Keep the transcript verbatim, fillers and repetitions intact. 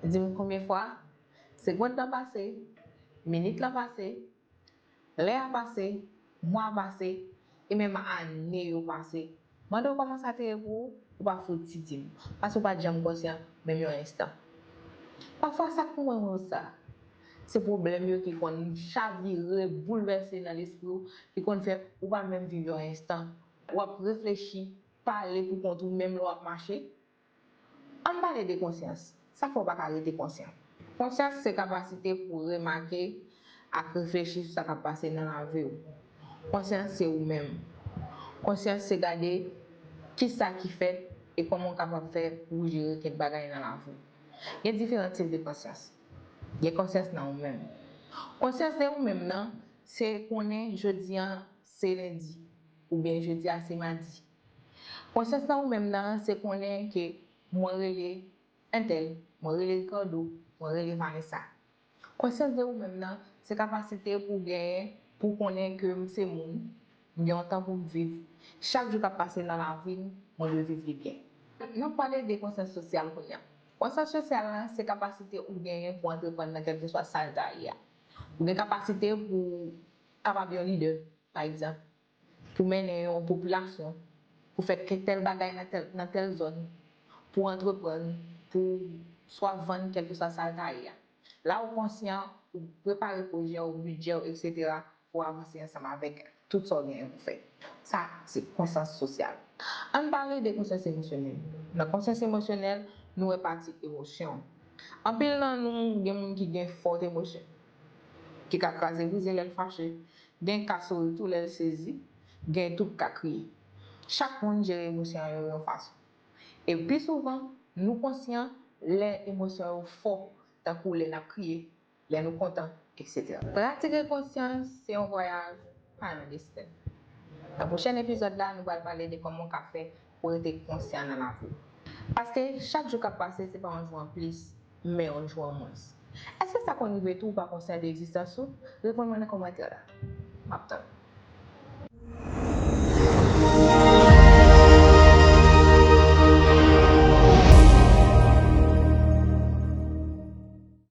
Di m konbyen fwa segonn lan pase, minit lan pase, lè a pase, mwa a pase, e menm ane yo pase. Mande w kòman sa te ye pou ou, ou pa fouti di m, paske ou pa t janm konsyan menm yon enstan. Pafwa sa k pou mwen wè w sa, se pwoblèm yo ki konn chavire, boulvèse nan lespri w, ki konn fè ou pa menm viv yon enstan. W ap reflechi, pale pou kont ou menm lè w ap mache. Ann pale de konsyans. Sa k fè w pa ka rete konsyan? Konsyans se kapasite pou remake ak reflechi sou sa k ap pase nan lavi w. Konsyans se ou menm. Konsyans se gade kisa ki fèt e kòman w kapab fè pou w jere kèk bagay nan lavi w. Gen diferan tip de konsyans. Gen konsyans nan ou menm. Konsyans de ou menm nan, se konnen jodi a se lendi, oubyen jodi a se madi. Konsyans nan ou menm nan, se konnen ke mwen rele entèl, mwen rele Ricardo, mwen rele Vanessa. Konsyans de ou menm nan, se kapasite pou w genyen, pou w konnen ke m se moun, m gen yon tan pou m viv. Chak jou k ap pase nan lavi m, mwen dwe viv li byen. N ap pale de konsyans sosyal kounye a. Konsyans sosyal la, se kapasite ou genyen pou antreprann nan kèlkeswa sa l ta ye a. Ou gen kapasite pou w kapab yon lidè, pa egzanp, pou mennen yon popilasyon, pou fè ke tèl bagay nan tèl, nan tèl zòn, pou antreprann, pou swa vann kèlkeswa sa l ta ye a. La ou konsyan, ou prepare pwojè w, bidjè w, etsetera, pou w avanse ansanm avèk tout sa w genyen pou fè. Sa, se konsyans sosyal. Ann pale de konsyans emosyonèl. Nan konsyans emosyonèl, nou wè pati emosyon. Anpil nan nou gen moun ki gen fòt emosyon, ki ka kraze brize lè l fache, gen ka souri tou lè l sezi, gen tou k ka kriye. Chak moun jere emosyon yo yon fason. E pi souvan, nou konsyan lè emosyon yo fò, tankou lè n ap kriye, lè nou kontan, etsetera. Pratike konsyans se yon vwayaj, pa yon desten. Nan pwochèn epizòd la, nou pral pale de kòman w ka fè pou w rete konsyan nan lavi w. Paske chak jou k ap pase, se pa yon jou an plis, men yon jou an mwens. Èske sa konn rive tou ou pa konsyan de egzistans ou? Reponn mwen nan kòmantè la. M ap tann.